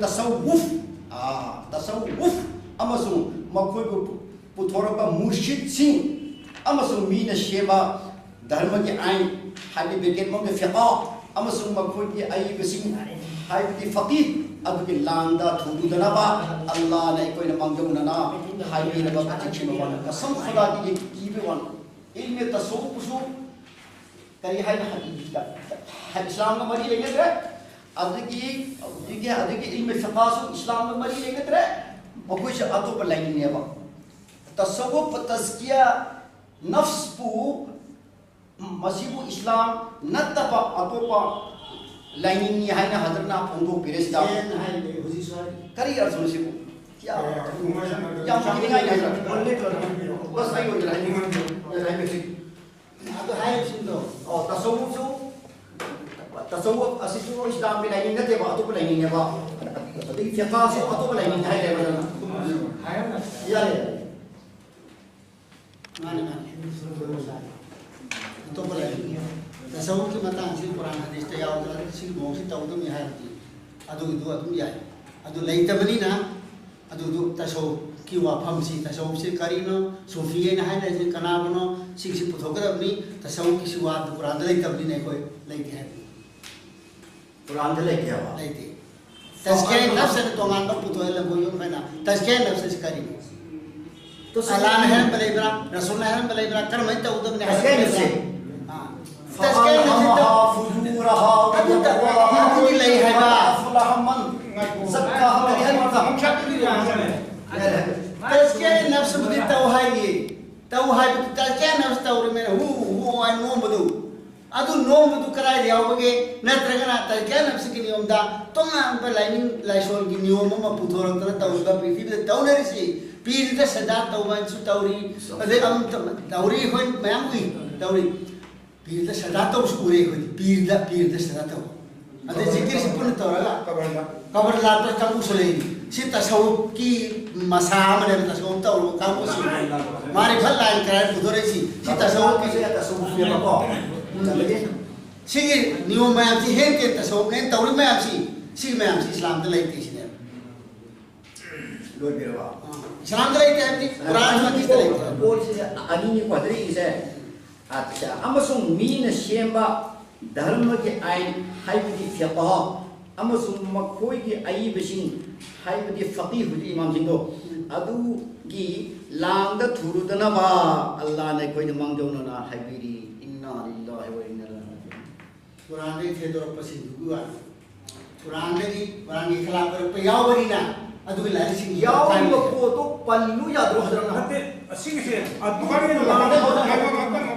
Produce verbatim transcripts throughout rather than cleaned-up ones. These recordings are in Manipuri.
ꯇꯁꯧꯋꯨꯐ, ꯑꯥ, ꯇꯁꯧꯋꯨꯐ ꯑꯃꯁꯨꯡ ꯃꯈꯣꯏꯕꯨ ꯄꯨꯊꯣꯔꯛꯄ ꯃꯨꯔꯁꯤꯗꯁꯤꯡ ꯑꯃꯁꯨꯡ ꯃꯤꯅ ꯁꯦꯝꯕ ꯙꯔꯃꯒꯤ ꯑꯥꯏꯟ, ꯍꯥꯏꯗꯤ ꯕ꯭ꯔꯦꯀꯦꯠ ꯃꯅꯨꯡꯗ ꯐꯤꯀꯥ ꯑꯃꯁꯨꯡ ꯃꯈꯣꯏꯒꯤ ꯑꯏꯕꯁꯤꯡ, ꯍꯥꯏꯕꯗꯤ ꯐꯀꯤꯍ ꯑꯗꯨꯒꯤ ꯂꯥꯡꯗ ꯊꯨꯒꯨꯗꯅꯕ ꯑꯜꯂꯥꯍꯅ ꯑꯩꯈꯣꯏꯅ ꯃꯥꯡꯖꯧꯅꯅ ꯍꯥꯏꯕꯤꯔꯕ ꯆꯤꯡꯁꯤꯟꯕ ꯋꯥꯅꯤ꯫ ꯀꯁꯝ ꯈꯨꯗꯥꯒꯤ ꯀꯤꯕ ꯋꯥꯅꯤ꯫ ꯏꯜꯃꯦ ꯇꯁꯧꯋꯨꯐꯁꯨ ꯀꯔꯤ ꯍꯥꯏꯅ ꯍꯥꯏ-, ꯏꯁꯂꯥꯝꯒ ꯃꯔꯤ ꯂꯩꯅꯗ꯭ꯔꯦ꯫ ꯑꯗꯒꯤ ꯍꯧꯖꯤꯛꯀꯤ, ꯑꯗꯒꯤ ꯏꯜꯃꯦ ꯐꯤꯀꯥꯁꯨ ꯏꯁꯂꯥꯝꯒ ꯃꯔꯤ ꯂꯩꯅꯗ꯭ꯔꯦ꯫ ꯃꯈꯣꯏꯁꯦ ꯑꯇꯣꯞꯄ ꯂꯥꯏꯅꯤꯡꯅꯦꯕ꯫ ꯇꯁꯧꯋꯨꯐ ꯇꯖꯀꯤꯌꯥ ꯅꯐꯁꯄꯨ, ꯃꯁꯤꯕꯨ ꯏꯁꯂꯥꯝ ꯅꯠꯇꯕ ꯑꯇꯣꯞꯄ ꯂꯥꯏꯅꯤꯡꯅꯤ ꯍꯥꯏꯅ ꯍꯖꯔꯠꯅ ꯐꯣꯡꯗꯣꯛꯄꯤꯔꯦ ꯁꯤꯗ꯫ ꯖꯦꯟ ꯍꯥꯏꯔꯦ ꯍꯧꯖꯤꯛꯁꯨ ꯍꯥꯏꯔꯤ꯫ ꯀꯔꯤ ꯑꯔꯊꯅꯣ ꯁꯤꯕꯨ? ꯌꯥꯝ, ꯑꯦ, ꯌꯥꯝ ꯀꯤꯅꯤꯡꯉꯥꯏꯅꯤ ꯍꯖꯔꯠ꯫ ꯕꯁ ꯑꯩ ꯑꯣꯏꯅ ꯍꯥꯏꯅꯤꯡꯉꯤ꯫ ꯑꯗꯨ ꯍꯥꯏꯔꯤꯕꯁꯤꯡꯗꯣ꯫ ꯑꯣ, ꯇꯁꯧꯋꯨꯐꯁꯨ, ꯇꯁꯧꯋꯨꯐ ꯑꯁꯤꯁꯨ ꯏꯁꯂꯥꯝꯒꯤ ꯂꯥꯏꯅꯤꯡ ꯅꯠꯇꯦꯕ, ꯑꯇꯣꯞꯄ ꯂꯥꯏꯅꯤꯡꯅꯦꯕ꯫ ꯑꯗꯒꯤ ꯐꯤꯀꯥꯁꯨ ꯑꯇꯣꯞꯄ ꯂꯥꯏꯅꯤꯡ ꯍꯥꯏꯔꯦꯕ ꯅꯪꯅ꯫ ꯌꯥꯔꯦ, ꯌꯥꯔꯦ꯫ ꯃꯥꯅꯦ, ꯃꯥꯅꯦ꯫ ꯑꯇꯣꯞꯄ ꯂꯥꯏꯅꯤꯡ꯫ ꯇꯁꯧꯋꯨꯐꯀꯤ ꯃꯇꯥꯡꯁꯤ ꯀꯨꯔꯥꯟ ꯍꯗꯤꯁꯇ ꯌꯥꯎꯗ꯭ꯔꯒ ꯁꯤꯒꯤ ꯃꯑꯣꯡꯁꯤ ꯇꯧꯒꯗꯕꯅꯤ ꯍꯥꯏꯔꯗꯤ ꯑꯗꯨꯒꯤꯗꯨ ꯑꯗꯨꯝ ꯌꯥꯏ꯫ ꯑꯗꯨ ꯂꯩꯇꯕꯅꯤꯅ ꯑꯗꯨꯗꯨ ꯇꯁꯧꯋꯨꯐꯀꯤ ꯋꯥꯐꯝꯁꯤ, ꯇꯁꯧꯋꯨꯐꯁꯤ ꯀꯔꯤꯅꯣ, ꯁꯨꯐꯤ ꯍꯥꯏꯅ ꯍꯥꯏꯅꯔꯤꯁꯤ ꯀꯅꯥꯕꯨꯅꯣ, ꯁꯤꯒꯤꯁꯤ ꯄꯨꯊꯣꯛꯀꯗꯕꯅꯤ, ꯇꯁꯧꯋꯨꯐꯀꯤꯁꯤ ꯋꯥꯗꯨ ꯀꯨꯔꯥꯟꯗ ꯂꯩꯇꯕꯅꯤꯅ ꯑꯩꯈꯣꯏ ꯂꯩꯇꯦ ꯍꯥꯏꯕꯅꯤ꯫ ꯀꯨꯔꯥꯟꯗ ꯂꯩꯇꯦꯕ? ꯂꯩꯇꯦ꯫ ꯇꯖꯀꯤꯌꯥ ꯅꯐꯁ ꯍꯥꯏꯅ ꯇꯣꯉꯥꯟꯕ ꯄꯨꯊꯣꯛꯍꯜꯂꯕ ꯌꯨꯝ ꯍꯥꯏꯅ꯫ ꯇꯖꯀꯤꯌꯥ ꯅꯐꯁ ꯑꯁꯤ ꯀꯔꯤꯅꯣ? ꯑꯜꯂꯥꯍꯅ ꯍꯥꯏꯔꯝꯕ ꯂꯩꯕ꯭ꯔꯥ? ꯔꯁꯨꯜꯅ ꯍꯥꯏꯔꯝꯕ ꯂꯩꯕ꯭ꯔꯥ? ꯀꯔꯝꯍꯥꯏꯅ ꯇꯧꯒꯗꯕꯅꯤ ꯍꯥꯏꯕ ꯇꯖꯀꯤꯌꯥ ꯅꯐꯁ꯫ ꯂꯩꯕ꯭ꯔꯥ? ꯑꯥ꯫ ꯇꯖꯀꯤꯌꯥ ꯅꯐꯁ ꯇꯧ-, ꯐꯨꯖꯨꯔꯍꯥ ꯑꯗꯨ ꯇꯧ-, ꯋ ꯑꯗꯨꯗꯤ ꯂꯩ ꯍꯥꯏꯕ꯫ ꯇꯛꯋꯥꯍꯥ꯫ ꯀꯔꯤ ꯍꯥꯏꯕ? ꯇꯖꯀꯤꯌꯥ ꯅꯐꯁꯕꯨꯗꯤ ꯇꯧ ꯍꯥꯏꯌꯦ꯫ ꯇꯧ ꯍꯥꯏꯕꯗꯨ ꯇꯖꯀꯤꯌꯥ ꯅꯐꯁ ꯇꯧꯔꯤꯃꯦꯅ ꯍꯨ ꯍꯨ ꯍꯥꯏꯅ ꯅꯣꯝꯕꯗꯨ꯫ ꯑꯗꯨ ꯅꯣꯝꯕꯗꯨ ꯀꯗꯥꯏꯗ ꯌꯥꯎꯕꯒꯦ? ꯅꯠꯇ꯭ꯔꯒꯅ ꯇꯖꯀꯤꯌꯥ ꯅꯐꯁꯀꯤ ꯅꯤꯌꯣꯝꯗ ꯇꯣꯉꯥꯟꯕ ꯂꯥꯏꯅꯤꯡ ꯂꯥꯏꯁꯣꯟꯒꯤ ꯅꯤꯌꯣꯝ ꯑꯃ ꯄꯨꯊꯣꯔꯛꯇꯅ ꯇꯧꯔꯤꯕ ꯄ꯭ꯔꯤꯊꯤꯕꯤꯗ ꯇꯧꯅꯔꯤꯁꯤ? ꯄꯤꯔꯗ ꯁꯦꯗꯥ ꯇꯧꯕ ꯍꯥꯏꯅꯁꯨ ꯇꯧꯔꯤ, ꯑꯗꯩ ꯑꯃꯨꯛ ꯇꯧ-, ꯇꯧꯔꯤ, ꯑꯩꯈꯣꯏ ꯃꯌꯥꯝ ꯎꯏ, ꯇꯧꯔꯤ꯫ ꯄꯤꯔꯗ ꯁꯦꯗꯥ ꯇꯧꯕꯁꯨ ꯎꯔꯦ ꯑꯩꯈꯣꯏꯗꯤ, ꯄꯤꯔꯗ, ꯄꯤꯔꯗ ꯁꯦꯗꯥ ꯇꯧꯕ꯫ ꯑꯗꯩ ꯖꯤꯀꯤꯔꯁꯤ ꯄꯨꯟꯅ ꯇꯧꯔꯒ ꯀꯕꯔ ꯂꯥꯛꯄ ꯀꯥꯡꯕꯨꯁꯨ ꯂꯩꯔꯤ꯫ ꯁꯤ ꯇꯁꯧꯋꯨꯐꯀꯤ ꯃꯁꯥ ꯑꯃꯅꯦꯕ, ꯇꯁꯧꯋꯨꯐ ꯇꯧꯔꯕ ꯀꯥꯡꯕꯨꯁꯤ꯫ ꯃꯥꯔꯤꯐꯠ ꯂꯥꯏꯟ ꯀꯗꯥꯏ ꯄꯨꯊꯣꯔꯛꯏꯁꯤ? ꯁꯤ ꯇꯁꯧꯋꯨꯐꯀꯤ꯫ ꯇꯁꯧꯋꯨꯐꯅꯦꯕꯀꯣ꯫ ꯎꯝ꯫ ꯁꯤꯒꯤ ꯅꯤꯌꯣꯝ ꯃꯌꯥꯝꯁꯤ ꯍꯦꯟ ꯇꯦꯟ ꯇꯁꯧꯋꯨꯐꯅꯦꯅ ꯇꯧꯔꯤ ꯃꯌꯥꯝꯁꯤ꯫ ꯁꯤꯒꯤ ꯃꯌꯥꯝꯁꯤ ꯏꯁꯂꯥꯝꯗ ꯂꯩꯇꯦ ꯁꯤꯅꯦꯕ꯫ ꯂꯣꯏꯕꯤꯔꯕ? ꯑꯥ, ꯏꯁꯂꯥꯝꯗ ꯂꯩꯇꯦ ꯍꯥꯏꯕꯗꯤ ꯀꯨꯔꯥꯟ ꯍꯗꯤꯁꯇ ꯂꯩꯇꯦ ꯍꯥꯏꯕ꯫ ꯄꯣꯠꯁꯦ ꯑꯅꯤꯅꯤꯀꯣ ꯊꯥꯗꯔꯛꯏꯁꯦ꯫ ꯑꯠꯆꯥ, ꯑꯃꯁꯨꯡ ꯃꯤꯅ ꯁꯦꯝꯕ ꯙꯔꯃꯒꯤ ꯑꯥꯏꯟ, ꯍꯥꯏꯕꯗꯤ ꯐꯤꯛꯍ, ꯑꯃꯁꯨꯡ ꯃꯈꯣꯏꯒꯤ ꯑꯏꯕꯁꯤꯡ, ꯍꯥꯏꯕꯗꯤ ꯐꯀꯤꯍ, ꯍꯧꯖꯤꯛ ꯏꯃꯥꯝꯁꯤꯡꯗꯣ, ꯑꯗꯨꯒꯤ ꯂꯥꯡꯗ ꯊꯨꯔꯨꯗꯅꯕ ꯑꯜꯂꯥꯅ ꯑꯩꯈꯣꯏꯗ ꯃꯥꯡꯖꯧꯅꯅ ꯍꯥꯏꯕꯤꯔꯤ꯫ ꯏꯟꯅꯥ ꯂꯤꯜꯂꯥꯍꯤ ꯋ ꯏꯟꯅꯥ ꯏꯂꯥꯏꯍꯤ ꯔꯥꯖꯤꯎꯟ꯫ ꯀꯨꯔꯥꯟꯗꯒꯤ ꯊꯦꯡꯗꯣꯔꯛꯄꯁꯤꯡꯗꯨꯒꯤ ꯋꯥꯅꯤ꯫ ꯀꯨꯔꯥꯟꯗꯒꯤ, ꯀꯨꯔꯥꯟꯒꯤ ꯈꯤꯂꯥꯐ ꯑꯣꯏꯔꯛꯄ ꯌꯥꯎꯕꯅꯤꯅ, ꯑꯗꯨꯒꯤ ꯂꯥꯏꯔꯤꯛꯁꯤꯡ ꯌꯥꯎꯔꯤꯕ ꯄꯣꯠꯇꯣ ꯄꯜꯂꯨ ꯌꯥꯗ꯭ꯔꯣ ꯍꯥꯏꯕ? ꯅꯠꯇꯦ, ꯑꯁꯤꯒꯤꯁꯦ ꯑꯗꯨꯃꯥꯏꯅ ꯂꯥꯟꯅ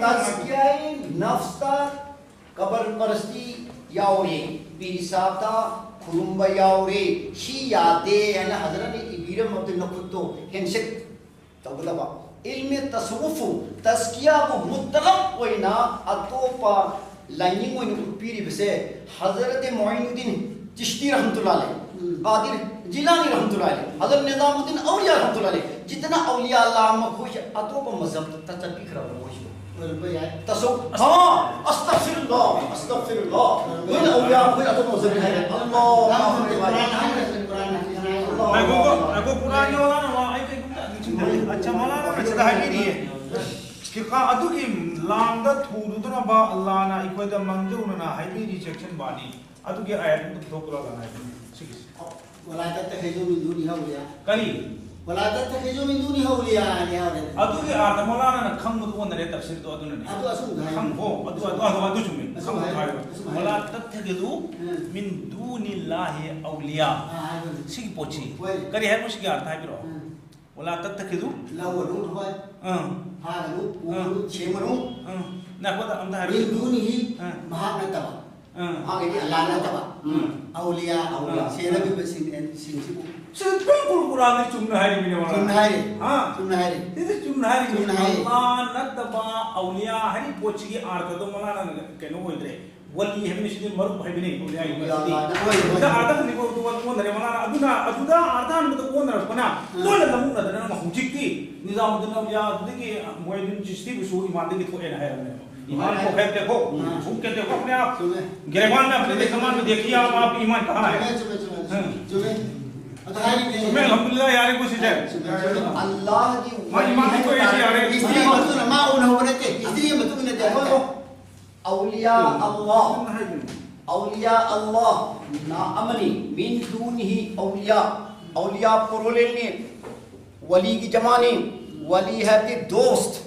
ꯇꯖꯀꯤꯌꯥꯏ ꯅꯐꯁꯇ ꯀꯕꯔ ꯄꯔꯁꯇꯤ ꯌꯥꯎꯔꯦ, ꯄꯤꯔꯤꯁꯥꯇ ꯈꯨꯔꯨꯝꯕ ꯌꯥꯎꯔꯦ, ꯁꯤ ꯌꯥꯗꯦ ꯍꯥꯏꯅ ꯍꯖꯔꯠꯅ ꯏꯕꯤꯔꯝꯃꯕꯗꯨ ꯅꯈꯨꯠꯇꯣ ꯍꯦꯟꯁꯦꯛ ꯇꯧꯒꯗꯕ꯫ ꯏꯜꯃꯦ ꯇꯁꯋꯨꯐꯨ, ꯇꯖꯀꯤꯌꯥꯕꯨ ꯃꯨꯇꯂꯛ ꯑꯣꯏꯅ ꯑꯇꯣꯞꯄ ꯂꯥꯏꯅꯤꯡ ꯑꯣꯏꯅ ꯎꯠꯄꯤꯔꯤꯕꯁꯦ ꯍꯖꯔꯠ ꯃꯣꯏꯅꯨꯗꯤꯟ ꯆꯤꯁꯇꯤ ꯔꯍꯃꯇꯨꯜꯂꯥꯍꯤ ꯑꯂꯩꯍꯤ, ꯎꯝ꯫ ꯀꯥꯗꯤꯔ ꯖꯤꯂꯥꯅꯤ ꯔꯍꯃꯇꯨꯜꯂꯥꯍꯤ ꯑꯂꯩꯍꯤ, ꯍꯖꯔꯠ ꯅꯤꯖꯥꯃꯨꯗꯗꯤꯟ ꯑꯧꯂꯤꯌꯥ ꯔꯍꯃꯇꯨꯜꯂꯥꯍꯤ ꯑꯂꯩꯍꯤ, ꯖꯤꯇꯅ ꯑꯧꯂꯤꯌꯥ ꯑꯜꯂꯥꯍ ꯃꯈꯣꯏꯁꯦ ꯑꯇꯣꯞꯄ ꯃꯖꯍꯕꯇ ꯆꯠꯄꯤꯈ꯭ꯔꯕ ꯃꯣꯏꯁꯤꯕꯨ? ꯑꯣꯏꯔꯝꯕ ꯌꯥꯏ꯫ ꯇꯁꯧ-, ꯍꯥ, ꯑꯁꯇꯒꯐꯤꯔꯨꯜꯂꯥꯍ, ꯑꯁꯇꯒꯐꯤꯔꯨꯜꯂꯥꯍ꯫ ꯅꯣꯏꯅ ꯑꯧꯂꯤꯌꯥ ꯃꯈꯣꯏ ꯑꯇꯣꯞꯄ ꯃꯖꯍꯕꯅꯤ ꯍꯥꯏꯔꯦ꯫ ꯑꯜꯂꯥꯍꯨ ꯑꯛꯕꯔ꯫ ꯉꯥꯏꯈꯣ, ꯉꯥꯏꯈꯣ, ꯀꯨꯔꯥꯟꯒꯤ ꯋꯥ ꯅꯪ ꯋꯥ ꯑꯩ ꯀꯩꯒꯨꯝꯇ ꯅꯤꯡꯁꯤꯡꯗ꯭ꯔꯦ꯫ ꯑꯠꯆꯥ, ꯃꯧꯂꯥꯅꯥꯅ ꯁꯤꯗ ꯍꯥꯏꯕꯤꯔꯤꯌꯦ꯫ ꯐꯤꯛꯍ ꯑꯗꯨꯒꯤ ꯂꯥꯡꯗ ꯊꯨꯗꯨꯗꯅꯕ ꯑꯜꯂꯥꯅ ꯑꯩꯈꯣꯏꯗ ꯃꯥꯡꯖꯧꯅꯅ ꯍꯥꯏꯕꯤꯔꯤ section ꯕꯥꯅꯤ꯫ ꯑꯗꯨꯒꯤ ꯑꯥꯌꯠ ꯑꯝꯇ ꯄꯨꯊꯣꯛꯄꯤꯔꯣ, ꯀꯅꯥ ꯍꯥꯏꯕꯅꯣ? ꯁꯤꯒꯤꯁꯦ꯫ ولا تتخذوا من دونه أولياء꯫ ꯀꯔꯤ? ولا تتخذوا من دونه أولياء ꯍꯥꯏꯔꯦ꯫ ꯑꯗꯨꯒꯤ ꯑꯥꯔꯊ ꯃꯧꯂꯥꯅꯥꯅ ꯈꯪꯕꯗꯨ ꯑꯣꯟꯅꯔꯦ ꯇꯐꯁꯤꯔꯗꯣ ꯑꯗꯨꯅꯅꯦ꯫ ꯑꯗꯨ ꯑꯁꯨꯝꯗ ꯍꯥꯏ꯫ ꯈꯪ-, ꯑꯣ, ꯑꯗꯨ, ꯑꯗꯨ, ꯑꯗꯨ, ꯑꯗꯨ ꯆꯨꯝꯃꯦ꯫ ꯑꯁꯨꯝ ꯈꯪꯕꯗꯣ ꯍꯥꯏ꯫ ꯍꯥꯏꯔꯣ꯫ ꯑꯁꯨꯝ ꯍꯥꯏ꯫ ولا تتخذوا ꯎꯝ꯫ من دون الله أولياء꯫ ꯑꯥ, ꯍꯥꯏꯕꯅꯤ꯫ ꯁꯤꯒꯤ ꯄꯣꯠꯁꯤ꯫ ꯍꯣꯏ꯫ ꯀꯔꯤ ꯍꯥꯏꯕꯅꯣ ꯁꯤꯒꯤ ꯑꯥꯔꯊ ꯍꯥꯏꯕꯤꯔꯛꯑꯣ꯫ ꯎꯝ꯫ ولا تتخذوا ꯂꯧꯒꯅꯨ, ꯍꯣꯏ꯫ ꯑꯥ꯫ ꯐꯥꯒꯅꯨ, ꯄꯨꯒꯅꯨ, ꯑꯥ꯫ ꯁꯦꯝꯒꯅꯨ꯫ ꯑꯥ꯫ ꯉꯥꯏꯈꯣꯗ, ꯑꯝꯇ ꯍꯥꯏꯔꯣ꯫ من دونه ꯑꯥ꯫ ꯃꯍꯥꯛ ꯅꯠꯇꯕ꯫ ꯑꯥ꯫ ꯃꯍꯥꯛ ꯍꯥꯏꯗꯤ ꯑꯜꯂꯥꯍ ꯅꯠꯇꯕ꯫ ꯎꯝ꯫ ꯑꯧꯂꯤꯌꯥ, ꯑꯧꯂꯤꯌꯥ꯫ ꯑꯥ꯫ ꯁꯦꯟꯅꯕꯤꯕꯁꯤꯡ, ꯁꯤꯡꯁꯤꯕꯨ꯫ ꯁꯤꯗ ꯄꯨꯡ ꯄꯨꯡ ꯀꯨꯔꯥꯟꯗꯤ ꯆꯨꯝꯅ ꯍꯥꯏꯔꯤꯕꯅꯦ, ꯃꯧꯂꯥꯅꯥ꯫ ꯆꯨꯝꯅ ꯍꯥꯏꯔꯤ꯫ ꯍꯥ? ꯆꯨꯝꯅ ꯍꯥꯏꯔꯤ꯫ ꯁꯤꯗꯤ ꯆꯨꯝꯅ ꯍꯥꯏꯔꯤꯕꯅꯤ꯫ ꯆꯨꯝꯅ ꯍꯥꯏꯔꯤ꯫ ꯑꯜꯂꯥꯍ ꯅꯠꯇꯕ ꯑꯧꯂꯤꯌꯥ ꯍꯥꯏꯔꯤꯕ ꯄꯣꯠꯁꯤꯒꯤ ꯑꯥꯔꯊꯗꯣ ꯃꯧꯂꯥꯅꯥꯅ ꯀꯩꯅꯣ ꯑꯣꯏꯗ꯭ꯔꯦ꯫ ꯋꯥꯂꯤ ꯍꯥꯏꯕꯅꯤ, ꯁꯤꯗꯤ ꯃꯔꯨꯞ ꯍꯥꯏꯕꯅꯤ, ꯑꯧꯂꯤꯌꯥ ꯍꯥꯏꯕꯁꯤꯗꯤ꯫ ꯑꯧꯂꯤꯌꯥ ꯍꯥꯏꯕꯅꯤ꯫ ꯁꯤꯗ ꯑꯥꯔꯊ ꯍꯟꯕꯗ ꯑꯣꯟꯅꯔꯦ, ꯃꯧꯂꯥꯅꯥ꯫ ꯑꯗꯨꯅ, ꯑꯗꯨꯗ ꯑꯥꯔꯊ ꯍꯟꯕꯗ ꯑꯣꯟꯅꯔꯛꯄꯅ ꯑꯥ꯫ ꯂꯣꯏꯅ ꯂꯧꯃꯨꯛꯅꯗꯅ ꯍꯧꯖꯤꯛꯇꯤ ꯅꯤꯖꯥꯃꯨꯗꯗꯤꯟ ꯑꯧꯂꯤꯌꯥ ꯑꯗꯨꯗꯒꯤ ꯃꯣꯏꯅꯨꯗꯗꯤꯟ ꯆꯤꯁꯇꯤꯕꯨꯁꯨ ꯏꯃꯥꯟꯗꯒꯤ ꯊꯣꯛꯑꯦꯅ ꯍꯥꯏꯔꯕꯅꯦꯕ꯫ ईमान को खैर देखो, छू के देखो अपने आप। गिरेबान में अपने सामान में देखिए आप, आप ईमान कहाँ है? चुमे, चुमे, चुमे, हाँ। चुमे। अब तो हाय नहीं। चुमे, अल्हम्दुलिल्लाह यार, कुछ है। चुमे, चुमे। अल्लाह की हाँ, ईमान को ऐसे आ रहे हैं। इसलिए मत सुनो, माँ उन्होंने के, इसलिए मत तुमने देखो तो। औलिया अल्लाह, औलिया अल्लाह ना अमनी, मिन दूनिही औलिया, औलिया प्रोलेने वली की जमानी, वली है कि दोस्त,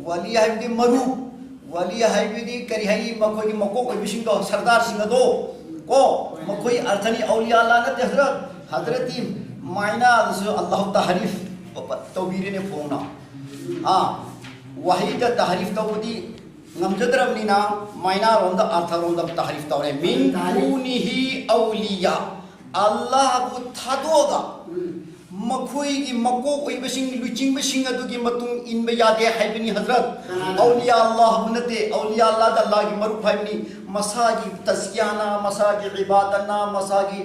वली है कि मरू, वली है कि करी है मखोई मको कोई बिशिंग दो सरदार सिंह दो को मखोई अर्थनी औलिया अल्लाह नते हजरत, हजरत ही मायना अल्लाह तारीफ तौबीर ने फोना। हाँ, वही द तारीफ तो दी नमजदरम नीना मायना रोंद अर्थ रोंद तारीफ तौरे। मिन दूनिही औलिया, अल्लाह बु थादोगा ꯃꯈꯣꯏꯒꯤ ꯃꯀꯣꯛ ꯑꯣꯏꯕꯁꯤꯡ, ꯂꯨꯆꯤꯡꯕꯁꯤꯡ ꯑꯗꯨꯒꯤ ꯃꯇꯨꯡ ꯏꯟꯕ ꯌꯥꯗꯦ ꯍꯥꯏꯕꯅꯤ ꯍꯖꯔꯠ꯫ ꯀꯅꯥꯅ? ꯑꯧꯂꯤꯌꯥ ꯑꯜꯂꯥꯍꯕꯨ ꯅꯠꯇꯦ, ꯑꯧꯂꯤꯌꯥ ꯑꯜꯂꯥꯍꯗ ꯑꯜꯂꯥꯍꯒꯤ ꯃꯔꯨꯞ ꯍꯥꯏꯕꯅꯤ꯫ ꯃꯁꯥꯒꯤ ꯇꯖꯀꯤꯌꯥꯅ, ꯃꯁꯥꯒꯤ ꯏꯕꯥꯗꯠꯅ, ꯃꯁꯥꯒꯤ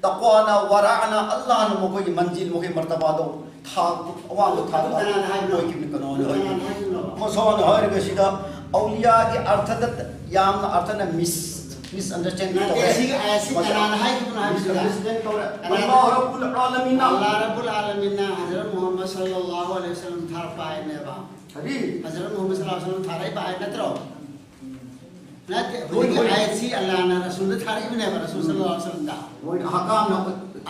ꯇꯛꯋꯥꯅ, ꯋꯔꯥꯅ ꯑꯜꯂꯥꯍꯅ ꯃꯈꯣꯏꯒꯤ ꯃꯟꯖꯤꯜ, ꯃꯈꯣꯏꯒꯤ ꯃꯔꯇꯕꯥꯗꯣ ꯊꯥꯛ, ꯑꯋꯥꯡꯕ ꯊꯥꯛꯇ ꯑꯗꯨ ꯀꯅꯥꯅ ꯍꯥꯏꯕꯅꯣ? ꯑꯣꯏꯈꯤꯕꯅꯤ꯫ ꯀꯅꯥꯅ ꯑꯗꯨ ꯍꯥꯏꯕꯅꯣ? ꯃꯁꯥꯅ ꯍꯥꯏꯔꯤꯕꯁꯤꯗ ꯑꯧꯂꯤꯌꯥꯒꯤ ꯑꯔꯊꯗ ꯌꯥꯝꯅ ꯑꯔꯊꯅ ꯃꯤꯁ ꯃꯤꯁꯑꯟꯗꯔꯁꯇꯦꯟꯗꯤꯡ ꯅꯠꯇꯦ, ꯇꯧꯔꯦ꯫ ꯑꯁꯤꯒꯤ ꯑꯥꯌꯠꯁꯤ ꯃꯁꯥ ꯀꯅꯥꯅ ꯍꯥꯏꯈꯤꯕꯅꯣ ꯍꯥꯏꯕꯁꯤꯗ? ꯃꯤꯁꯑꯟꯗꯔꯁꯇꯦꯟꯗꯤꯡ ꯇꯧꯔꯦ꯫ ꯀꯅꯥꯅ? ꯑꯜꯂꯥꯍ ꯔꯕꯨꯜ ꯑꯥꯂꯃꯤꯟꯅ꯫ ꯑꯜꯂꯥꯍ ꯔꯕꯨꯜ ꯑꯥꯂꯃꯤꯟꯅ ꯍꯖꯔꯠ ꯃꯨꯍꯝꯃꯗ ꯁꯜꯂꯜꯂꯥꯍꯨ ꯑꯂꯩꯍꯤ ꯋꯁꯜꯂꯝ ꯊꯥꯔꯛꯄ ꯑꯥꯌꯠꯅꯦꯕ꯫ ꯀꯔꯤ? ꯍꯖꯔꯠ ꯃꯨꯍꯝꯃꯗ ꯁꯜꯂꯜꯂꯥꯍꯨ ꯑꯂꯩꯍꯤ ꯋꯁꯜꯂꯝ ꯊꯥꯔꯛꯏꯕ ꯑꯥꯌꯠ ꯅꯠꯇ꯭ꯔꯣ? ꯅꯠꯇꯦ, ꯍꯣꯏ, ꯍꯧꯖꯤꯛꯀꯤ ꯍꯣꯏ꯫ ꯑꯥꯌꯠꯁꯤ ꯑꯜꯂꯥꯍꯅ ꯔꯁꯨꯜꯗ ꯊꯥꯔꯛꯏꯕꯅꯦꯕ, ꯔꯁꯨꯜ ꯎꯝ꯫ ꯁꯜꯂꯜꯂꯥꯍꯨ ꯑꯂꯩꯍꯤ ꯋꯁꯜꯂꯝꯗ꯫ ꯍꯣꯏ, ꯑꯍꯀꯥꯝꯅ꯫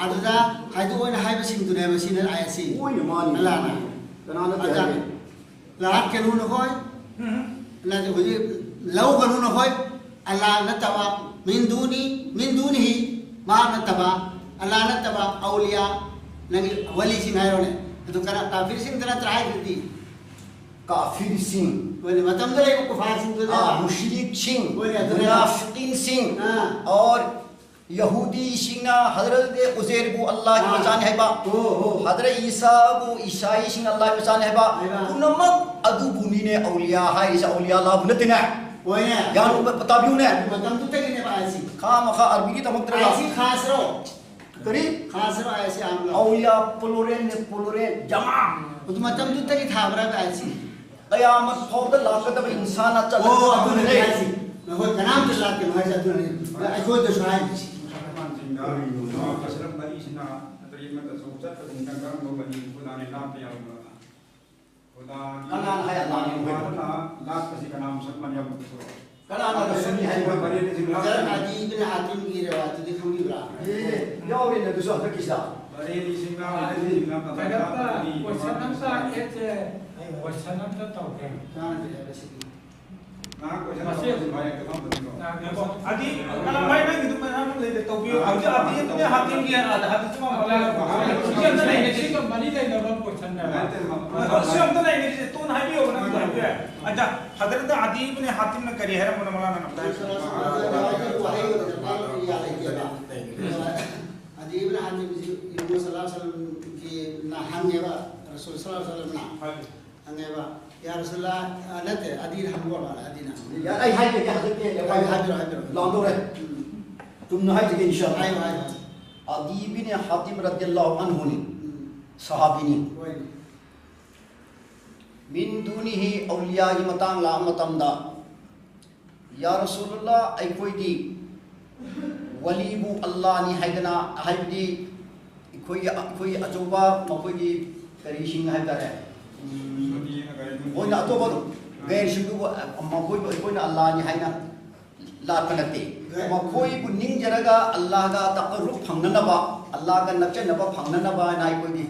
ꯑꯗꯨꯗ ꯍꯥꯏꯗꯣꯛꯑꯣꯅ ꯍꯥꯏꯕꯁꯤꯡꯗꯨꯅꯦꯕ ꯁꯤꯅ ꯑꯥꯌꯠꯁꯤ꯫ ꯍꯣꯏꯅꯦ, ꯃꯥꯅꯤ꯫ ꯑꯜꯂꯥꯍꯅ꯫ ꯀꯅꯥꯅ ꯑꯗ ꯍꯥꯏꯒꯦ? ꯂꯥꯠꯀꯅꯨ ꯅꯈꯣꯏ꯫ ꯎꯝ꯫ ꯅꯠꯇꯦ, ꯍꯧꯖꯤꯛ ꯂꯧꯒꯅꯨ ꯅꯈꯣꯏ꯫ ꯑꯜꯂꯥꯍ ꯅꯠꯇꯕ, ꯃꯤꯟ ꯗꯨꯅꯤ, ꯃꯤꯟ ꯗꯨꯅꯤꯍꯤ, ꯃꯍꯥꯛ ꯅꯠꯇꯕ, ꯑꯜꯂꯥꯍ ꯅꯠꯇꯕ, ꯑꯧꯂꯤꯌꯥ, ꯅꯪꯒꯤ ꯋꯥꯂꯤꯁꯤꯡ ꯍꯥꯏꯔꯣꯅꯦ꯫ ꯑꯗꯨ ꯀꯅꯥ, ꯀꯥꯐꯤꯔꯁꯤꯡꯗ ꯅꯠꯇ꯭ꯔꯥ ꯍꯥꯏꯗꯨꯗꯤ? ꯀꯥꯐꯤꯔꯁꯤꯡ, ꯍꯣꯏꯅꯦ, ꯃꯇꯝꯗ ꯂꯩꯕ ꯀꯨꯐꯥꯔꯁꯤꯡꯗꯨꯅ꯫ ꯑꯥ, ꯃꯨꯁ꯭ꯔꯤꯛꯁꯤꯡ, ꯍꯣꯏꯅꯦ, ꯑꯗꯨꯅ꯫ ꯃꯨꯅꯥꯐꯤꯀꯤꯟꯁꯤꯡ, ꯑꯥ꯫ ꯑꯣꯔ ꯌꯍꯨꯗꯤꯁꯤꯡꯅ ꯍꯖꯔꯠ ꯎꯖꯩꯔꯕꯨ ꯑꯜꯂꯥꯍꯒꯤ ꯑꯥ꯫ ꯃꯆꯥꯅꯤ ꯍꯥꯏꯕ, ꯑꯣ, ꯑꯣ꯫ ꯍꯖꯔꯠ ꯏꯁꯥꯕꯨ ꯏꯁꯥꯏꯁꯤꯡꯅ ꯑꯜꯂꯥꯍꯒꯤ ꯃꯆꯥꯅꯤ ꯍꯥꯏꯕ, ꯍꯥꯏꯕ꯫ ꯄꯨꯝꯅꯃꯛ ꯑꯗꯨꯕꯨꯅꯤꯅꯦ ꯑꯧꯂꯤꯌꯥ ꯍꯥꯏꯔꯤꯁꯦ, ꯑꯧꯂꯤꯌꯥ ꯑꯜꯂꯥꯍꯕꯨ ꯅꯠꯇꯦꯅꯦ꯫ ꯍꯣꯏꯅꯦ꯫ ꯌꯥꯅꯨ ꯇꯥꯕꯤꯌꯨꯅꯦ꯫ ꯃꯇꯝꯗꯨꯗꯒꯤꯅꯦꯕ ꯑꯥꯌꯠꯁꯤ꯫ ꯈꯥ ꯃꯈꯥ ꯑꯔꯕꯤꯒꯤ ꯇꯝꯃꯛꯇ꯭ꯔꯒ꯫ ꯑꯥꯌꯠꯁꯤ ꯈꯥꯁꯔꯣ? ꯀꯔꯤ? ꯈꯥꯁꯔꯣ ꯑꯥꯌꯠꯁꯤ ꯑꯥꯝꯔꯣ? ꯑꯧꯂꯤꯌꯥ ꯄ꯭ꯂꯨꯔꯦꯜꯅꯦ, ꯄ꯭ꯂꯨꯔꯦꯜ, ꯖꯃꯥ꯫ ꯑꯗꯨ ꯃꯇꯝꯗꯨꯗꯒꯤ ꯊꯥꯕ꯭ꯔꯥꯕ ꯑꯥꯌꯠꯁꯤ? ꯀꯌꯥꯃꯠ ꯐꯥꯎꯗ ꯂꯥꯛꯀꯗꯕ ꯏꯟꯁꯥꯟꯅ ꯑꯣ, ꯑꯗꯨꯅꯅꯦ ꯆꯠꯂꯒ ꯍꯥꯏꯁꯤ꯫ ꯅꯈꯣꯏ ꯀꯅꯥꯝꯇ ꯂꯥꯛꯀꯅꯨ ꯍꯥꯏꯁꯦ ꯑꯗꯨꯅꯅꯦ꯫ ꯑꯩꯈꯣꯏꯗꯁꯨ ꯍꯥꯏꯔꯤꯁꯤ꯫ ꯃꯨꯁꯜꯃꯥꯟꯁꯤꯡꯗ ꯀꯔꯤꯅꯣ? ꯃꯨꯁꯂꯤꯝ ꯃꯔꯤꯁꯤꯅ ꯇꯔꯦꯠ ꯑꯃꯗꯁꯨ ꯆꯠꯄꯁꯤꯡꯗ ꯀꯔꯝꯕ ꯃꯔꯤ ꯈꯨꯗꯥꯅꯤ ꯂꯥꯛꯄ ꯌꯥꯎꯕ꯭ꯔꯥ? ꯈꯨꯗꯥꯒꯤ ꯀꯅꯥꯅ ꯍꯥꯏ ꯑꯜꯂꯥꯍꯅ ꯍꯥꯏꯕ? ꯃꯥꯅ ꯂꯥꯛꯄꯁꯤ ꯀꯅꯥ ꯃꯨꯁꯜꯃꯥꯟ ꯌꯥꯎꯕ꯭ꯔꯣ? ꯀꯅꯥꯅ ꯔꯁꯨꯜꯅꯤ ꯍꯥꯏꯕ? ꯕꯔꯦꯂꯤꯁꯤꯡ ꯂꯥꯛꯄ ꯍꯖꯔꯠ ꯑꯗꯤ ꯏꯕꯅ ꯍꯥꯇꯤꯝꯒꯤ ꯔꯤꯋꯥꯌꯠꯇꯨꯗꯤ ꯈꯪꯕꯤꯕ꯭ꯔꯥ? ꯑꯦ, ꯌꯥꯎꯔꯤꯅꯦ ꯑꯗꯨꯁꯨ ꯍꯟꯗꯛꯀꯤꯁꯤꯗ꯫ ꯕꯔꯦꯂꯤꯁꯤꯡ ꯂꯥꯛꯄ ꯍꯥꯏꯗꯤ ꯀꯩꯅꯣ, ꯀꯣꯏꯁꯟ ꯑꯝꯇ, ꯑꯦ, ꯆꯦ, ꯀꯣꯏꯁꯟ ꯑꯝꯇ ꯇꯧꯒꯦ꯫ ꯆꯥꯅꯗꯦ ꯍꯥꯏꯕꯁꯤꯗꯤ꯫ ꯉꯥꯏꯍꯥꯛ ꯀꯣꯏꯁꯟ ꯃꯁꯤ ꯇꯧꯕꯁꯤ ꯚꯥꯏ, ꯑꯗꯨ ꯈꯪꯗꯕꯅꯤꯀꯣ꯫ ꯉꯥꯏꯈꯣ꯫ ꯑꯗꯤ, ꯀꯅꯥ ꯚꯥꯏ, ꯅꯪꯒꯤꯗꯨ ꯀꯣꯏꯁꯟ ꯑꯃ ꯂꯩꯇꯦ, ꯇꯧꯕꯤꯌꯨ꯫ ꯍꯧꯖꯤꯛ ꯑꯗꯤ ꯑꯗꯨꯅꯦ ꯍꯥꯇꯤꯝꯒꯤ, ꯑꯗ ꯍꯥꯇꯤꯝ ꯑꯃ ꯂꯩꯔꯦ꯫ ꯁꯤ ꯑꯝꯇ ꯂꯩꯅꯦ, ꯁꯤꯒ ꯃꯔꯤ ꯂꯩꯅꯕ ꯀꯣꯏꯁꯟꯅꯦꯕ꯫ ꯅꯠꯇꯦ, ꯃ-, ꯃ-, ꯁꯤ ꯑꯝꯇ ꯂꯩꯅꯦ, ꯁꯤ ꯇꯣꯟ ꯍꯥꯏꯕꯤꯌꯣ, ꯅꯪ ꯍꯥꯏꯕꯤꯌꯨ ꯌꯥꯏ꯫ ꯑꯗ ꯍꯖꯔꯠ ꯑꯗꯤ ꯏꯕꯅ ꯍꯥꯇꯤꯝꯅ ꯀꯔꯤ ꯍꯥꯏꯔꯝꯕꯅꯣ, ꯃꯂꯥꯅ ꯑꯝꯇ ꯍꯥꯏꯕꯤꯌꯨ꯫ ꯑꯗꯤ ꯏꯕꯅ ꯍꯥꯇꯤꯝꯁꯤ ꯏꯕꯅ ꯁꯜꯂꯥꯍꯨ ꯑꯂꯩꯍꯤ ꯋꯁꯜꯂꯝꯒꯤ ꯅ ꯍꯪꯉꯦꯕ, ꯔꯁꯨꯜ ꯁꯜꯂꯥꯍꯨ ꯑꯂꯩꯍꯤ ꯋꯁꯜꯂꯝꯅ꯫ ꯍꯣꯏ꯫ ꯍꯪꯉꯦꯕ, "ꯌꯥ ꯔꯁꯨꯜꯂꯥ", ꯑ, ꯅꯠꯇꯦ, ꯑꯗꯤꯅ ꯍꯪꯕ ꯃꯥꯜꯂꯦ, ꯑꯗꯤꯅ꯫ ꯌꯥ, ꯑꯩ ꯍꯥꯏꯖꯒꯦ, ꯍꯧꯖꯤꯛꯇꯤ ꯍꯥꯏꯕꯤꯔꯣ, ꯍꯥꯏꯕꯤꯔꯣ, ꯍꯥꯏꯕꯤꯔꯣ꯫ ꯂꯥꯎꯗꯧꯔꯦ꯫ ꯎꯝ꯫ ꯆꯨꯝꯅ ꯍꯥꯏꯖꯒꯦ, ꯏꯟꯁꯥ ꯑꯜꯂꯥ꯫ ꯍꯥꯏꯌꯣ, ꯍꯥꯏꯌꯣ꯫ ꯑꯗꯤ ꯕꯤꯟ ꯍꯥꯇꯤꯝ ꯔꯗꯤꯌꯜꯂꯥꯍꯨ ꯑꯟꯍꯨꯅꯤ꯫ ꯎꯝ꯫ ꯁꯍꯥꯕꯤꯅꯤ꯫ ꯍꯣꯏꯅꯦ꯫ ꯃꯤꯟ ꯗꯨꯅꯤꯍꯤ ꯑꯧꯂꯤꯌꯥꯒꯤ ꯃꯇꯥꯡ ꯂꯥꯛꯄ ꯃꯇꯝꯗ, "ꯌꯥ ꯔꯁꯨꯂꯨꯜꯂꯥ, ꯑꯩꯈꯣꯏꯗꯤ ꯋꯂꯤꯕꯨ ꯑꯜꯂꯥꯅꯤ" ꯍꯥꯏꯗꯅ, ꯍꯥꯏꯕꯗꯤ ꯑꯩꯈꯣꯏꯒꯤ, ꯑꯩꯈꯣꯏꯒꯤ ꯑꯆꯧꯕ ꯃꯈꯣꯏꯒꯤ ꯀꯔꯤꯁꯤꯡ ꯍꯥꯏꯕ ꯇꯥꯔꯦ, ꯎꯝ, ꯃꯣꯏꯅ ꯑꯇꯣꯞꯄ ꯒꯩꯔꯁꯤꯡꯗꯨꯕꯨ ꯃꯈꯣꯏꯕꯨ ꯑꯩꯈꯣꯏꯅ ꯑꯜꯂꯥꯅꯤ ꯍꯥꯏꯅ ꯂꯥꯛꯄ ꯅꯠꯇꯦ꯫ ꯃꯈꯣꯏꯕꯨ ꯅꯤꯡꯖꯔꯒ ꯑꯜꯂꯥꯒ ꯇꯀꯔꯨꯕ ꯐꯪꯅꯅꯕ, ꯑꯜꯂꯥꯒ ꯅꯛꯆꯅꯕ ꯐꯪꯅꯅꯕ ꯍꯥꯏꯅ ꯑꯩꯈꯣꯏꯗꯤ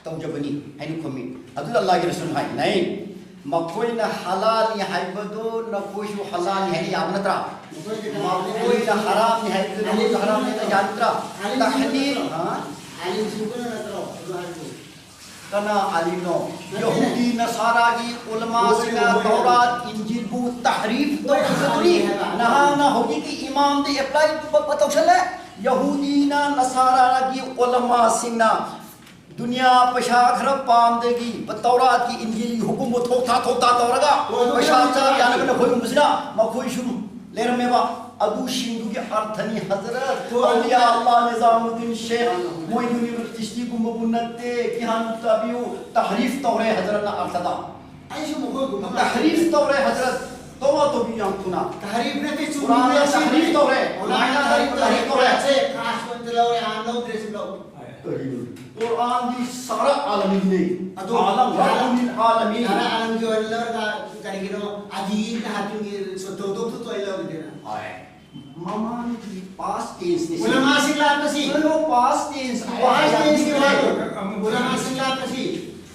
ꯇꯧꯖꯕꯅꯤ ꯍꯥꯏꯅ ꯈꯨꯝꯃꯤ꯫ ꯑꯗꯨꯗ ꯑꯜꯂꯥꯍꯒꯤ ꯔꯁꯨꯜ ꯍꯥꯏ, "ꯅꯩ, ꯃꯈꯣꯏꯅ ꯍꯂꯥꯜꯅꯤ ꯍꯥꯏꯕꯗꯣ ꯅꯈꯣꯏꯁꯨ ꯍꯂꯥꯜꯅꯤ ꯍꯥꯏꯅ ꯌꯥꯕ ꯅꯠꯇ꯭ꯔꯥ? ꯃꯈꯣꯏꯅ ꯍꯔꯥꯝꯅꯤ ꯍꯥꯏꯕꯗꯣ ꯅꯈꯣꯏꯁꯨ ꯍꯔꯥꯝꯅꯤ ꯍꯥꯏꯅ ꯌꯥꯕ ꯅꯠꯇ꯭ꯔꯥ?" ꯇꯍꯂꯤꯜ, ꯍꯥ? ꯑꯥꯂꯤꯝꯁꯤꯡꯗꯨꯅ ꯅꯠꯇ꯭ꯔꯣ ꯑꯗꯨ ꯍꯥꯏꯕꯗꯣ? ꯀꯅꯥ ꯑꯥꯂꯤꯝꯅꯣ? ꯅꯠꯇꯦꯅꯦ꯫ ꯌꯍꯨꯗꯤ ꯅꯁꯥꯔꯥꯒꯤ ꯎꯂꯃꯥꯁꯤꯡꯅ ꯍꯣꯏ, ꯍꯣꯏ, ꯍꯣꯏ꯫ ꯇꯧꯔꯥꯠ, ꯏꯟꯖꯤꯜꯕꯨ ꯇꯍꯔꯤꯐ ꯍꯣꯏ, ꯇꯧꯈꯤꯕꯗꯨꯅꯤ꯫ ꯍꯣꯏ, ꯍꯣꯏ꯫ ꯅꯍꯥꯛꯅ ꯍꯧꯖꯤꯛꯀꯤ ꯏꯃꯥꯝꯗ ꯑꯦꯄ꯭ꯂꯥꯏ ꯇꯧꯁꯜꯂꯦ꯫ ꯌꯍꯨꯗꯤꯅ ꯅꯁꯥꯔꯥꯒꯤ ꯎꯂꯃꯥꯁꯤꯡꯅ ꯗꯨꯅꯤꯌꯥ ꯄꯩꯁꯥ ꯈꯔ ꯄꯥꯝꯗꯒꯤ ꯇꯧꯔꯥꯠꯀꯤ ꯏꯟꯖꯤꯜꯒꯤ ꯍꯨꯀꯨꯝꯕꯨ ꯊꯣꯛ ꯊꯥ ꯊꯣꯛ ꯊꯥ ꯇꯧꯔꯒ ꯍꯣꯏ, ꯍꯣꯏ, ꯄꯩꯁꯥ ꯍꯣꯏ, ꯆꯥ ꯍꯣꯏ꯫ ꯌꯥꯅꯕꯅ ꯈꯣꯏꯔꯨꯝꯕꯁꯤꯅ ꯃꯈꯣꯏꯁꯨ ꯂꯩꯔꯝꯃꯦꯕ꯫ ꯑꯗꯨꯁꯤꯡꯗꯨꯒꯤ ꯑꯔꯊꯅꯤ ꯍꯖꯔꯠ꯫ ꯑꯧꯂꯤꯌꯥ ꯑꯜꯂꯥꯍ ꯅꯤꯖꯥꯃꯨꯗꯗꯤꯟ ꯁꯦꯈ ꯃꯣꯏꯅꯨꯗꯗꯤꯟ ꯆꯤꯁ꯭ꯇꯤꯒꯨꯝꯕꯕꯨ ꯅꯠꯇꯦ꯫ ꯒ꯭ꯌꯥꯟ ꯇꯥꯕꯤꯌꯨ, ꯇꯍꯔꯤꯐ ꯇꯧꯔꯦ ꯍꯖꯔꯠꯅ ꯑꯔꯊꯗ꯫ ꯑꯩꯁꯨ ꯃꯈꯣꯏꯒꯨꯝꯕ ꯇꯍꯔꯤꯐ ꯇꯧꯔꯦ ꯍꯖꯔꯠ꯫ ꯇꯧꯕ ꯇꯧꯕꯤ ꯌꯥꯝ ꯊꯨꯅ꯫ ꯇꯍꯔꯤꯐ ꯅꯠꯇꯦ, ꯆꯨꯝꯃꯤꯅꯦ꯫ ꯀꯨꯔꯥꯟꯗ ꯇꯍꯔꯤꯐ ꯇꯧꯔꯦ꯫ ꯀꯨꯔꯥꯟꯗ ꯃꯥꯏꯅ ꯇꯍꯔꯤꯐ ꯇꯍꯔꯤꯐ ꯇꯧꯔꯦ꯫ ꯇꯧꯔꯦ꯫ ꯁꯦ ꯈꯥꯁ ꯑꯣꯏꯅ ꯂꯧꯔꯦ, ꯑꯥ, ꯂꯧꯗ꯭ꯔꯦ ꯁꯤ ꯂꯧ꯫ ꯀꯔꯤꯅꯣ? ꯀꯨꯔꯥꯟꯗꯤ ꯁꯥꯔꯥ ꯑꯥꯂꯃꯤꯅꯦ꯫ ꯑꯗꯣ ꯑꯥꯂꯝ, ꯁꯥꯔꯥ, ꯔꯕꯨꯜ ꯑꯥꯂꯃꯤꯟ꯫ ꯁꯥꯔꯥ ꯑꯥꯂꯝꯒꯤ ꯑꯣꯏꯅ ꯂꯧꯔꯒ ꯀꯔꯤꯒꯤꯅꯣ ꯑꯗꯤꯒꯤ ꯍꯥꯇꯤꯡꯒꯤ ꯁꯣꯇꯧꯗꯧꯗꯨ ꯇꯣꯏ ꯂꯧꯔꯤꯗꯅ? ꯍꯣꯏ꯫ ꯃꯃꯥꯡꯒꯤ past tense ꯅꯤ ꯁꯤ꯫ ꯎꯂꯃꯥꯁꯤꯡ ꯂꯥꯛꯄꯁꯤ꯫ ꯀꯩꯅꯣ past tense ꯀꯤ past tense ꯀꯤ ꯋꯥ ꯍꯥꯏꯕ? ꯎꯂꯃꯥꯁꯤꯡ ꯂꯥꯛꯄꯁꯤ꯫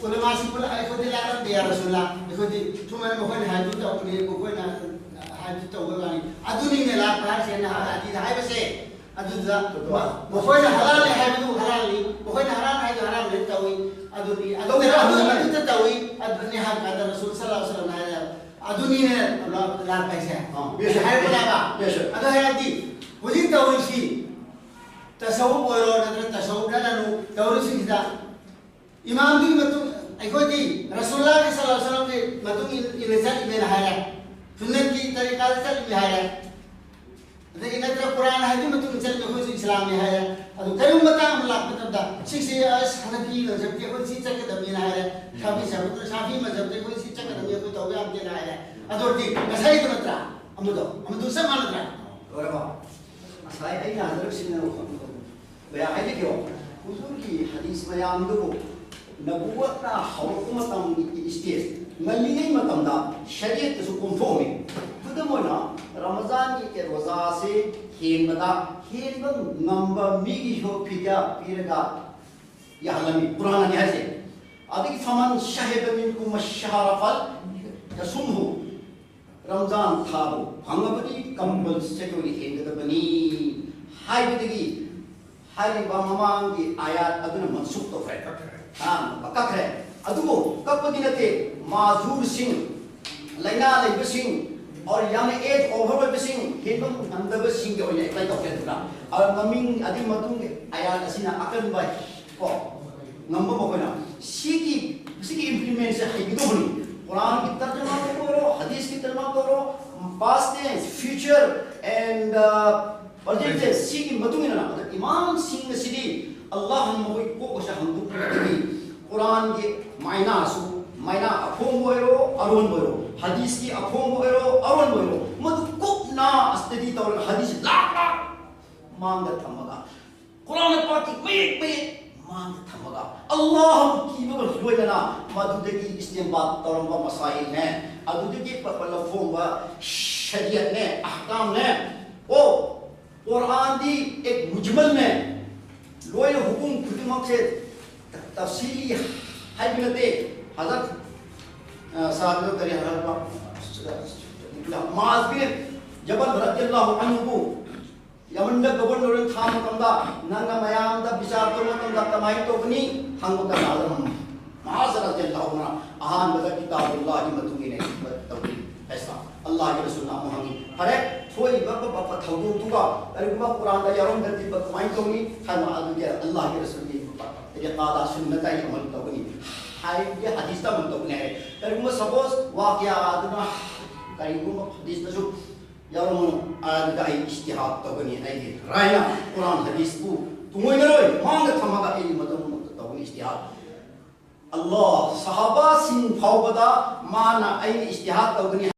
ꯎꯂꯃꯥꯁꯤꯡ ꯂꯥꯛꯄ ꯗꯤꯌꯥ ꯔꯁꯨꯜꯂꯥ꯫ ꯑꯩꯈꯣꯏꯗꯤ ꯁꯨꯃꯥꯏꯅ ꯃꯈꯣꯏꯅ ꯍꯥꯏꯕꯗꯨ ꯇꯧꯕꯅꯤ, ꯃꯈꯣꯏꯅ ꯍꯥꯏꯕꯗꯨ ꯇꯧꯕ ꯋꯥꯅꯤ꯫ ꯑꯗꯨꯅꯤꯅꯦ ꯂꯥꯛꯄ ꯍꯥꯏꯁꯦ ꯅꯍꯥꯟ ꯑꯗꯤꯗ ꯍꯥꯏꯕꯁꯦ꯫ ꯑꯗꯨꯗ ꯃ-, ꯃꯈꯣꯏꯅ ꯍꯂꯥꯜꯅꯤ ꯍꯥꯏꯕꯗꯨ ꯍꯂꯥꯜꯅꯤ, ꯃꯈꯣꯏꯅ ꯍꯔꯥꯝ ꯍꯥꯏꯗꯨ ꯍꯔꯥꯝꯅꯤ ꯇꯧꯏ꯫ ꯑꯗꯨꯗꯤ ꯑꯗꯨ, ꯇꯧꯗꯦ, ꯑꯗꯨ, ꯑꯗꯨ, ꯑꯗꯨꯗ ꯇꯧꯏ꯫ ꯑꯗꯨꯅꯤ ꯍꯥꯏꯕ ꯀꯥꯟꯗ ꯔꯁꯨꯜ ꯁꯜꯂꯜꯂꯥꯍꯨ ꯑꯂꯩꯍꯤ ꯋꯥꯁꯜꯂꯝꯅ ꯍꯥꯏꯔꯦ, ꯑꯗꯨꯅꯤꯅꯦ ꯂꯥꯛ-, ꯂꯥꯛꯄ ꯍꯥꯏꯁꯦ꯫ ꯑꯥ, yes, sir. ꯍꯥꯏꯕꯅꯦꯕ꯫ Yes, sir. ꯑꯗꯨ ꯍꯥꯏꯔꯗꯤ ꯍꯧꯖꯤꯛ ꯇꯧꯔꯤꯁꯤ ꯇꯁꯧꯕ ꯑꯣꯏꯔꯣ ꯅꯠꯇ꯭ꯔꯒ ꯇꯁꯧꯕ ꯅꯠꯇꯅꯨ ꯇꯧꯔꯤꯁꯤꯡꯁꯤꯗ ꯏꯃꯥꯝꯗꯨꯒꯤ ꯃꯇꯨꯡ ꯑꯩꯈꯣꯏꯗꯤ ꯔꯁꯨꯜꯂꯥꯍꯤ ꯁꯜꯂꯜꯂꯥꯍꯨ ꯑꯂꯩꯍꯤ ꯋꯥꯁꯜꯂꯝꯒꯤ ꯃꯇꯨꯡ ꯏꯟ-, ꯏꯟꯅ ꯆꯠꯂꯤꯃꯦꯅ ꯍꯥꯏꯔꯦ꯫ ꯁꯨꯟꯅꯠꯀꯤ ꯇꯔꯤꯀꯥꯗ ꯆꯠꯂꯤꯃꯦ ꯍꯥꯏꯔꯦ꯫ ꯑꯗꯒꯤ ꯅꯠꯇ꯭ꯔ ꯀꯨꯔꯥꯟ ꯍꯥꯏꯗꯨꯒꯤ ꯃꯇꯨꯡ ꯏꯟꯅ ꯆꯠꯂꯤꯃꯦ ꯑꯩꯈꯣꯏꯁꯨ ꯏꯁꯂꯥꯝꯅꯤ ꯍꯥꯏꯔꯦ꯫ ꯑꯗꯨ ꯀꯔꯤꯒꯨꯝꯕ ꯃꯇꯥꯡ ꯑꯃ ꯂꯥꯛꯄ ꯃꯇꯝꯗ ꯁꯤꯁꯦ ꯑꯁ ꯍꯅꯐꯤ ꯃꯖꯍꯕꯇꯤ ꯑꯩꯈꯣꯏ ꯁꯤ ꯆꯠꯀꯗꯕꯅꯤꯅ ꯍꯥꯏꯔꯦ, ꯁꯥꯐꯤ ꯁꯥꯐꯤ ꯃꯖꯍꯕꯇꯤ ꯑꯩꯈꯣꯏ ꯁꯤ ꯆꯠꯀꯗꯕꯅꯤ, ꯑꯩꯈꯣꯏ ꯇꯧꯕ ꯌꯥꯗꯦꯅ ꯍꯥꯏꯔꯦ꯫ ꯑꯗꯨ ꯑꯣꯏꯔꯗꯤ ꯉꯁꯥꯏꯗꯨ ꯅꯠꯇ꯭ꯔꯥ? ꯑꯃꯗꯣ, ꯑꯃꯗꯨ ꯆꯞ ꯃꯥꯟꯅꯗ꯭ꯔꯥ? ꯂꯣꯏꯔꯕꯣ? ꯉꯁꯥꯏ ꯑꯩꯅ ꯍꯟꯗꯛ ꯁꯤꯖꯤꯟꯅꯕ ꯈꯣꯠꯄꯗꯣ ꯃꯌꯥꯝ ꯍꯥꯏꯖꯒꯦꯕ꯫ ꯍꯨꯖꯨꯔꯒꯤ ꯍꯗꯤꯁ ꯃꯌꯥꯝꯗꯨꯕꯨ ꯅꯕꯨꯋꯠꯅ ꯍꯧꯔꯛꯄ ꯃꯇꯝꯒꯤ stage, ꯉꯜꯂꯤꯉꯩ ꯃꯇꯝꯗ ꯁꯔꯤꯌꯠꯇꯁꯨ ꯀꯣꯝꯊꯣꯛꯑꯝꯃꯤ꯫ ꯈꯨꯗꯝ ꯑꯣꯏꯅ, ꯔꯃꯖꯥꯟꯒꯤ ꯔꯣꯖꯥꯁꯦ ꯍꯦꯟꯕꯗ, ꯍꯦꯟꯕ ꯉꯝꯕ ꯃꯤꯒꯤꯁꯨ ꯐꯤꯗ꯭ꯌꯥ ꯄꯤꯔꯒ ꯌꯥꯍꯜꯂꯝꯃꯤ, ꯀꯨꯔꯥꯟꯅꯅꯤ ꯍꯥꯏꯁꯦ꯫ ꯑꯗꯒꯤ, "ꯐꯃꯟ ꯁꯍꯤꯗ ꯃꯤꯟꯀꯨꯝ ꯁꯍꯔ ꯐꯜ ꯌꯁꯨꯝꯍꯨ", ꯔꯝꯖꯥꯟ ꯊꯥꯕꯨ ꯐꯪꯉꯕꯗꯤ compulsory ꯍꯦꯟꯒꯗꯕꯅꯤ ꯍꯥꯏꯕꯗꯒꯤ ꯍꯥꯏꯔꯤꯕ ꯃꯃꯥꯡꯒꯤ ꯑꯥꯌꯥꯠ ꯑꯗꯨꯅ ꯃꯟꯁꯨꯈ ꯇꯧꯈ꯭ꯔꯦ꯫ ꯀꯛꯈ꯭ꯔꯦ꯫ ꯑꯥ, ꯀꯛꯈ꯭ꯔꯦ꯫ ꯑꯗꯨꯕꯨ ꯀꯛꯄꯗꯤ ꯅꯠꯇꯦ, ꯃꯥꯖꯨꯔꯁꯤꯡ, ꯂꯥꯏꯅꯥ ꯂꯩꯕꯁꯤꯡ, or ꯌꯥꯝꯅ age over ꯑꯣꯏꯕꯁꯤꯡ, ꯍꯦꯟꯕ ꯉꯝꯗꯕꯁꯤꯡꯒꯤ ꯑꯣꯏꯅ apply ꯇꯧꯈ꯭ꯔꯦ ꯑꯗꯨꯅ꯫ ꯑꯗꯨ ꯃꯃꯤꯡ ꯑꯗꯨꯒꯤ ꯃꯇꯨꯡꯒꯤ ꯑꯥꯌꯥꯠ ꯑꯁꯤꯅ ꯑꯀꯟꯕ ꯀꯣ, ꯉꯝꯕ ꯃꯈꯣꯏꯅ ꯁꯤꯒꯤ, ꯁꯤꯒꯤ implement ꯁꯦ ꯍꯩꯒꯗꯧꯕꯅꯤ꯫ ꯀꯨꯔꯥꯟꯒꯤ ꯇꯔꯖꯃꯥ ꯇꯧꯕ ꯑꯣꯏꯔꯣ, ꯍꯗꯤꯁꯀꯤ ꯇꯔꯖꯃꯥ ꯇꯧꯔꯣ, past tense, future, And uh, ꯄ꯭ꯔꯖꯦꯟꯁꯦ ꯁꯤꯒꯤ ꯃꯇꯨꯡ ꯏꯟꯅ ꯑꯗ ꯏꯃꯥꯝꯁꯤꯡ ꯑꯁꯤꯗꯤ ꯑꯜꯂꯥꯍꯅ ꯃꯈꯣꯏ ꯀꯣꯛ ꯑꯁꯤ ꯍꯥꯡꯗꯣꯛꯄꯤꯕꯗꯒꯤ ꯀꯨꯔꯥꯟꯒꯤ ꯃꯥꯏꯅꯥꯁꯨ, ꯃꯥꯏꯅꯥ ꯑꯐꯣꯡꯕ ꯑꯣꯏꯔꯣ, ꯑꯔꯣꯟꯕ ꯑꯣꯏꯔꯣ, ꯍꯗꯤꯁꯀꯤ ꯑꯐꯣꯡꯕ ꯑꯣꯏꯔꯣ, ꯑꯔꯣꯟꯕ ꯑꯣꯏꯔꯣ, ꯃꯗꯨ ꯀꯨꯞꯅ ꯁ꯭ꯇꯗꯤ ꯇꯧꯔꯒ ꯍꯗꯤꯁ ꯂꯥꯛ ꯂꯥꯛ ꯃꯥꯡꯗ ꯊꯝꯃꯒ, ꯀꯨꯔꯥꯟ ꯄꯥꯛꯀꯤ ꯃꯌꯦꯛ ꯃꯌꯦꯛ ꯃꯥꯡꯗ ꯊꯝꯃꯒ, ꯑꯜꯂꯥꯍꯕꯨ ꯀꯤꯕꯒ ꯂꯣꯏꯅꯅ ꯃꯗꯨꯗꯒꯤ ꯏꯁꯇꯦꯝꯕꯥꯠ ꯇꯧꯔꯝꯕ ꯃꯁꯥꯏꯜꯅꯦ, ꯑꯗꯨꯗꯒꯤ ꯄ-, ꯄ-, ꯂꯧꯐꯣꯡꯕ ꯁꯔꯤꯌꯠꯅꯦ, ꯑꯍꯀꯥꯝꯅꯦ꯫ ꯑꯣ, ꯀꯨꯔꯥꯟꯗꯤ ꯑꯦꯛ ꯃꯨꯖꯃꯜꯅꯦ, ꯂꯣꯏꯅ ꯍꯨꯀꯨꯝ ꯈꯨꯗꯤꯡꯃꯛꯁꯦ ꯇ-, ꯇꯐꯁꯤꯂꯤ ꯍꯥꯏꯕ ꯅꯠꯇꯦ꯫ ꯍꯖꯔꯠ, ꯑ, ꯁꯥꯍꯕꯤꯗꯣ ꯀꯔꯤ ꯍꯥꯏꯕ? ꯃꯨꯑꯥꯖ ꯕꯤꯟ ꯖꯕꯜ ꯔꯗꯤꯌꯜꯂꯥꯍꯨ ꯑꯟꯍꯨꯕꯨ ꯌꯃꯟꯗ ꯒꯕꯔꯅꯔ ꯑꯣꯏꯅ ꯊꯥꯕ ꯃꯇꯝꯗ, "ꯅꯪꯅ ꯃꯌꯥꯝꯗ ꯕꯤꯆꯥꯔ ꯇꯧꯕ ꯃꯇꯝꯗ ꯀꯃꯥꯏꯅ ꯇꯧꯒꯅꯤ?" ꯍꯪꯕ ꯀꯅꯥꯗ ꯍꯪꯉꯤ? ꯃꯨꯑꯥꯖ ꯔꯗꯤꯌꯜꯂꯥꯍꯨ ꯑꯟꯍꯨꯅ ꯑꯍꯥꯟꯕꯗ ꯀꯤꯇꯥꯕꯨꯜꯂꯥꯍꯒꯤ ꯃꯇꯨꯡ ꯏꯟꯅ ꯇꯧꯒꯅꯤ꯫ ꯐꯩꯁꯂꯥ ꯑꯜꯂꯥꯍꯒꯤ ꯔꯁꯨꯜꯅ ꯑꯃꯨꯛ ꯍꯪꯉꯤ꯫ ꯐꯔꯦ, ꯊꯣꯛꯏꯕ ꯕ-, ꯕ-, ꯕ-, ꯊꯧꯗꯣꯛꯇꯨꯒ ꯀꯔꯤꯒꯨꯝꯕ ꯀꯨꯔꯥꯟꯗ ꯌꯥꯎꯔꯝꯗ꯭ꯔꯗꯤ ꯕ-, ꯀꯃꯥꯏꯅ ꯇꯧꯅꯤ? ꯍꯥꯏꯕ ꯑꯗꯨꯗꯤ ꯑꯜꯂꯥꯍꯒꯤ ꯔꯁꯨꯜꯒꯤ ꯕ-, ꯕ-, ꯇꯔꯤꯀꯥꯗ, ꯁꯨꯟꯅꯇ ꯑꯩ ꯑꯃꯜ ꯇꯧꯒꯅꯤ꯫ ꯍꯥꯏꯕꯗꯤ ꯍꯗꯤꯁꯇ ꯑꯃꯜ ꯇꯧꯒꯅꯤ ꯍꯥꯏꯔꯦ꯫ ꯀꯔꯤꯒꯨꯝꯕ ꯁꯄꯣꯁ ꯋꯥꯀꯤꯌꯥ ꯑꯗꯨꯅ ꯀꯔꯤꯒꯨꯝꯕ ꯍꯗꯤꯁꯇꯁꯨ ꯌꯥꯎꯔꯝꯃꯅꯨ, ꯑꯗꯨꯗ ꯑꯩ ꯏꯖꯇꯤꯍꯥꯗ ꯇꯧꯒꯅꯤ꯫ ꯑꯩꯒꯤ ꯔꯥꯏꯅ ꯀꯨꯔꯥꯟ ꯍꯗꯤꯁꯄꯨ ꯇꯨꯡꯑꯣꯏꯅꯔꯣꯏ, ꯃꯥꯡꯗ ꯊꯝꯃꯒ ꯑꯩ ꯃꯗꯨꯃꯛꯇ ꯇꯧꯒꯅꯤ ꯏꯖꯇꯤꯍꯥꯗ꯫ ꯑꯜꯂꯥꯍ, ꯁꯍꯥꯕꯥꯁꯤꯡ ꯐꯥꯎꯕꯗ ꯃꯥꯅ ꯑꯩꯅ ꯏꯖꯇꯤꯍꯥꯗ ꯇꯧꯒꯅꯤ